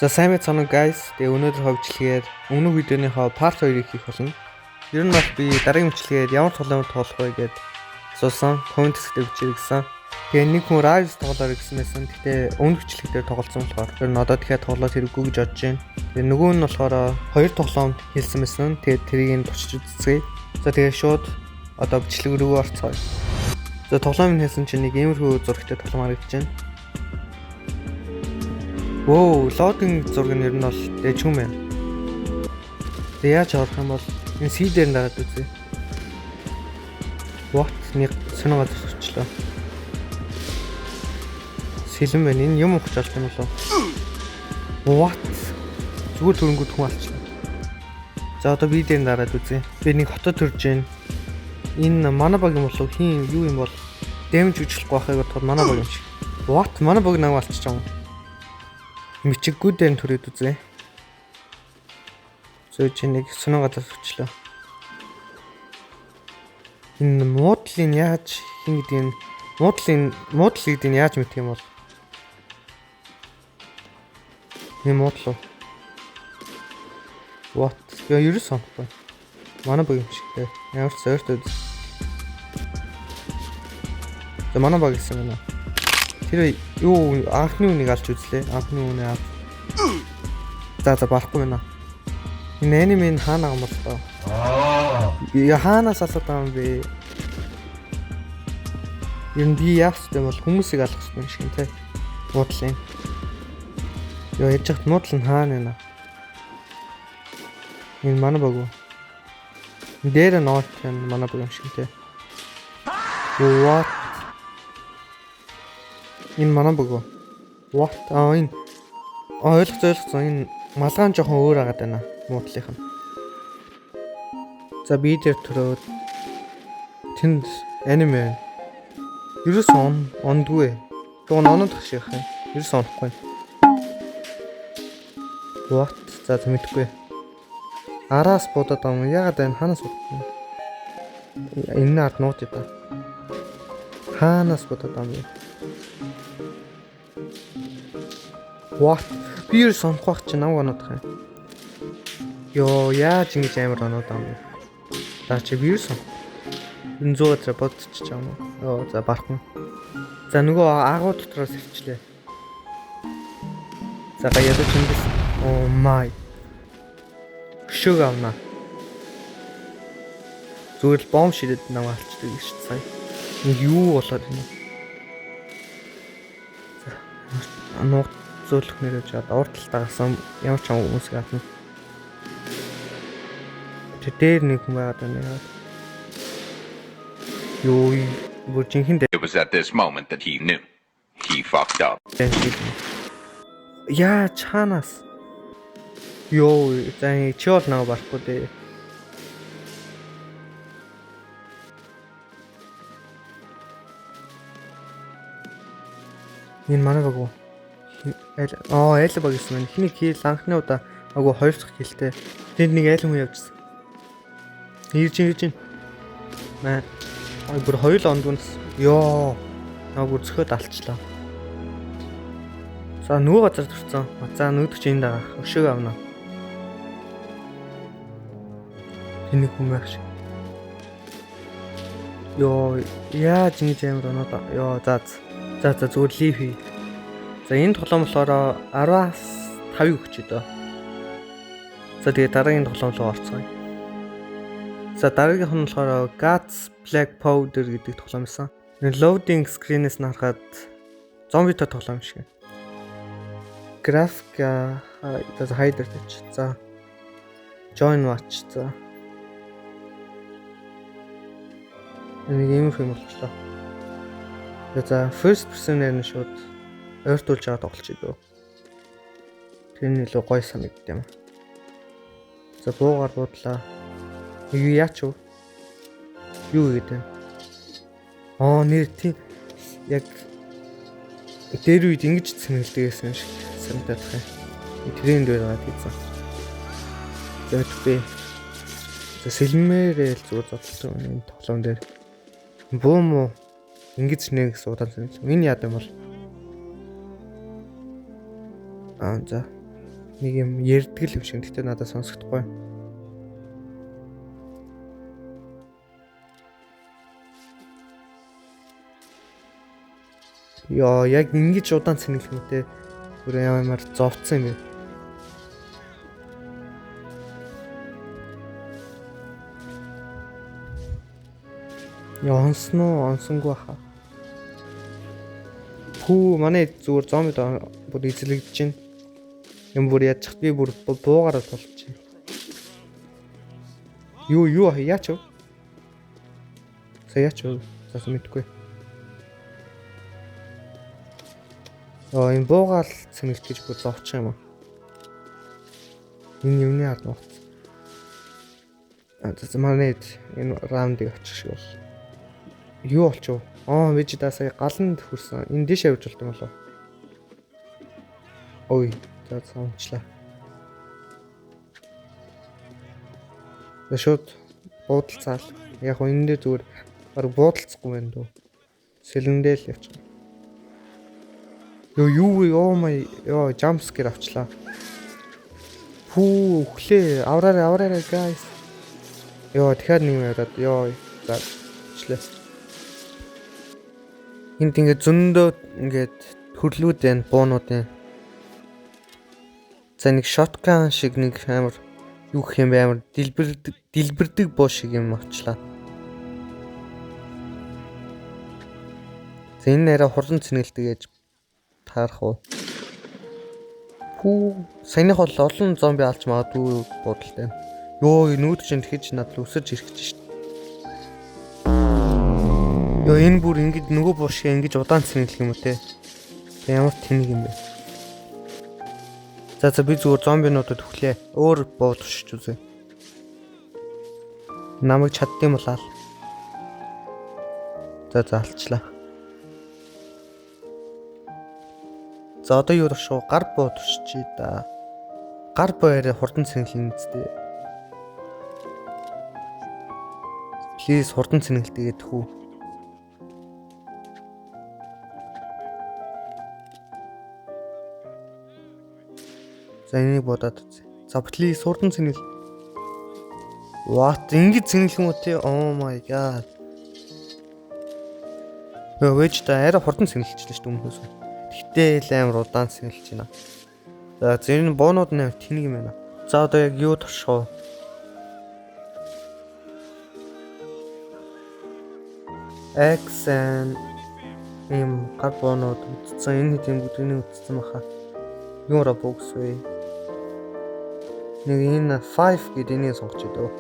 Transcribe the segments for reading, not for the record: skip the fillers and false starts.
За сайн байцгаана уу guys. Тэгээ өнөөдөр хөгжлөгээр өмнөх видеоныхоо part 2-ыг хийх болно. Ер нь бол би дараагийн бичлэгээр ямар тоглоом тоглох вэ гэд асуусан. Comment хэсэгтээ бичээрэй гэсэн. Тэгээ нэг хүн Rise тоглоорой гэсэн байсан. Гэтэ өмнөх бичлэг дээр тоглолцсон болохоор ер нь одоо дахиад тоглоод хэрэггүй гэж бодож байна. Тэгээ нөгөө нь болохоор хоёр тоглоомд хэлсэн байсан. Тэгээ тэрийг нь тучиж үзцгээе. За тэгээ шууд одоо бичлэг рүү орцгоё. За тоглоом хэлсэн чинь нэг иймэрхүү зурагтай тоглоом харагдаж байна. Воо, loading зураг нь ер нь бол дэжгүй юм байна. Тэгээ яаж орох юм бол энэ C дээр нь дараад үзье. What? Нэг сонин газар сурчлаа. Сэлэн байна. Энэ юм ухаж алт юм болов? What? Зүгээр төрөнгүүд хүн алчлаа. За одоо би дээр нь дараад үзье. Би нэг хотод төрж байна. Энэ манай баг юм болов хин юу юм бол дэмж үжихгүй байхыг бодоход манай баг юм шиг. What? Манай баг намайг алчиж байгаа юм. Мичиггүй дээр нь түрээд үзье. Зөө чи нэг сонин газар өчлөө. Энэ муудлын яаж хин гэдгийг муудлын муудал гэдгийг яаж мэдэх юм бол? Энэ муудлуу. What? Яа ерөөс сонгохгүй. Манай баг юм шиг те. Ямар ч зойртой үз. За манай баг гэсэн юм байна. Тэр юу анхны үнийг алж үзлээ. Анхны үнийг авч. За за барахгүй байна. Энэ аниме нь хаана байгаа юм бол тоо? Яа хаанаас алаад байгаа юм бэ? Ер нь би яах ёстой юм бол хүмүүсийг алах ёстой юм шиг те. Муудлын. Йоо яж хат муудал нь хаана байна? Энэ манай баг уу? Дээр нот юм манай баг юм шиг те. What? Энэ манай баг уу? What? Аа энэ ойлгоцсон. Энэ малгаан жоохон өөр агаад байна. Муудлынх нь. За би дээр төрөөд тэнд аниме байна. Ерөөс он ондгүй. Тэгвэл оноод шиг юм. Ерөөс онохгүй. What? За мэдхгүй. Араас буудаад байгаа юм. Яагаад энэ хаанаас буудаад байна? Энэ ард нууц да. Хаанаас буудаад байгаа юм бэ? What? Би юу сонгох байх чи намайг оноод байгаа юм. Йоо, яаж ингэж амар оноод байгаа юм бэ? За чи би юу сонгох? Энэ зүү газар бодчихж байгаа юм уу? Йоо, за барахгүй. За нөгөө агуу дотроос ирчлээ. За ядаж эндээс. Oh my. Хөшөөг авна. Зүгээр л бомб шидэд намайг алчдаг гэж сая. Нэг юу болоод байна? За нууц зөөлөх нэр явж байгаа. Урд талдаа гарсан ямар ч хүмүүсийг авна. Тэр дээр нэг хүн байгаад байна. Юу бүр жинхэнэ It was at this moment that he knew. He fucked up. Яа чанаас. Йоо за чи бол намайг барахгүй дээ. Энэ манай баг уу? Айл аа айл баг гэсэн байна. Хиний kill анхны удаа агуу хоёр дахь kill-тэй. Тэнд нэг айл хүн явжсан. Ирж ирж. Маа. Ой бүр хоёр л ондгоос. Йоо. Наа бүр зөхиод алчлаа. За нөгөө газар төрсөн. За нөгөөдөг чи энд байгаа. Өшөөг авна. Тэний хүн байх шиг. Йоо, яаж ингэж амар оноод. Йоо, за за за зүгээр лив хий. За энэ тоглоом болохоор 10-аас 5-ыг өгч өдөө. За тэгээ дараагийн тоглоом руу орцгоё. За дараагийнх нь болохоор Guts Black Powder гэдэг тоглоом байсан. Энэ loading screen-ээс нь харахад зомбитой тоглоом шиг. График за хайдер тач. За join watch за. Нэг юм юм болчлоо. За first person-ээр нь шууд ойртуулж байгаа тоглолч идөө. Тэр нь илүү гоё санагдд юм. За буугаар буудлаа. Юу яач вэ? Юу гэдэг вэ? Аа нэр тийм яг дээр үед ингэж цэнгэлдэг гэсэн юм шиг санагдаад байна. Тренд байгаад хийсэн. За мэдгүй. За сэлмээрээ л зүгээр зодтолтой энэ тоглоом дээр. Буу муу ингэж нэ гэсэн удаан санагдсан. Энэ яад юм бол? Аа за. Нэг юм ярьдаг юм шиг. Гэхдээ надад сонсогдохгүй. Йоо, яг ингэж удаан цэнэглэх юм те. Бүр ямар зовцсон юм бэ? Яа, онсон уу? Онсонгүй хаа. Хүү, манай зүгээр зомби бүр эзлэгдэж байна. Юм бүр яаж би бүр буугаараа тулж байна. Юу яач вэ? За яач вэ? За мэдгүй. Оо, энэ буугаал цэнгэлт гэж бүр зовчих юм аа. Энэ юмны ард нууц. За манай энэ раундыг авчих шиг бол. Юу болчих вэ? Аа, би ч да сая галанд хүрсэн. Энэ дэш авч болт юм болов. Ой, за унчлаа. За шууд буудалцаал. Яг гоо энэ дээр зүгээр баг буудалцахгүй байна дөө. Сэлэндээ л явчих. Йоо юу вэ? Oh my, ёо jump scare авчлаа. Пүү, үхлээ. Авраарай, авраарай guys. Йоо, дахиад нэг юм яриад. Йоо, за ичлээ. Энд ингээд зөндөө ингээд төрлүүд байна, буунуудын. За нэг shotgun шиг нэг амар юу гэх юм бэ, амар дэлбэрдэг буу шиг юм авчлаа. За энэ нэрэ хурдан цэнгэлдэг гэж таарах уу? Хүү, саяных бол олон зомби алж магадгүй бодолтой. Йоо, нүүд чинь тэгэж надад өсөж ирэх гэж шít. Йоо, энэ бүр ингэж нөгөө буу шиг ингэж удаан цэнгэлэх юм уу те? Ямар тэнэг юм бэ? За би зүгээр зомбинуудад өглөө. Өөр буу туршиж үзье. Намайг чаддсан бол ал. За алчлаа. За одоо юу турших вэ? Гар буу туршчихъя да. Гар буу яриа хурдан цэнгэлнэ үсттэй. Please хурдан цэнгэлтэйгээд хүү. За энийг бодоод үзье. За please хурдан цэнгэл. What? Ингэж цэнгэлэх юм уу те? Oh my god. Вэж та арай хурдан цэнгэлчихлээ шүү дээ өмнөхөөс. Тэгтээ л амар удаан цэнгэлж байна. За энэ буунууд нь тэнэг юм байна. За одоо яг юу турших вэ? X and ийм гар буунууд үтцсэн. Энэ хэд юм бүгднийг үтцсэн баха. Юу Robux вэ? Нэг энэ 5 гэдэг энийг сонгож идэв.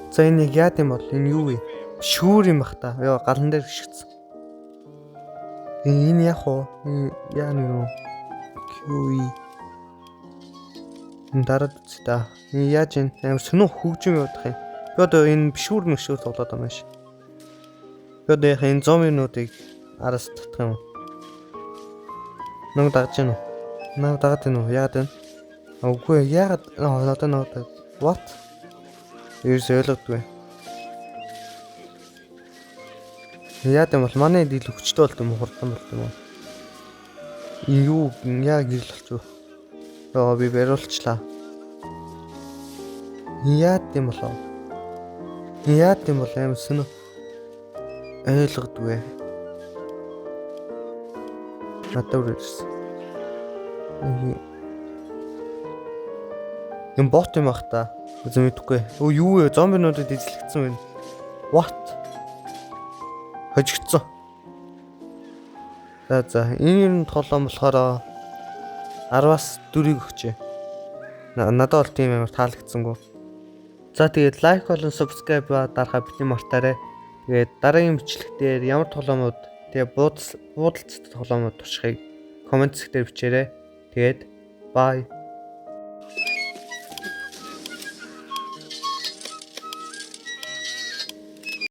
За энэ яг яад юм бол энэ юу вэ? Шүүр юм бах та. Йоо галан дээр гიშгцсэн. Энэ яг уу? Яа нэг юм. QE. Энэ дараад үзье та. Энэ яаж энэ амар сонин хөгжим явуулах юм. Би одоо энэ бишүүр мөшүүр тоглоод байгаа юм шиг. Би одоо яг энэ зомбинуудыг араас татах юм. Нэг дагаж гин үү? Наа дагаад гин үү? Яагаад вэ? Үгүй яагаад одоо нөө what? Ерөөс ойлгодгүй. Яад юм бол манай дил хүчтэй болд юм уу хурдан болд юм уу? Юу яа гэрэл болчих вэ? Йоо би бариулчлаа. Яад юм болов? Яад юм бол аим сонь ойлгодгүй. Надад өөр ирсэн. Юм бот юм бах та. Үзэн мэдэхгүй. Өө юу вэ? Зомбинуудад эзлэгдсэн байна. What? Хожигдсон. За энэ юм толон болохоор 10-аас 4-ийг өгчээ. Надад бол тийм амар таалагдсангүй. За тэгээд лайк болон subscribe дарахаа битгий мартаарай. Тэгээд дараагийн бичлэг дээр ямар тоглоомууд тэгээ буудалцдаг тоглоомууд туршихыг коммент хэсгээр бичээрэй. Тэгээд bye.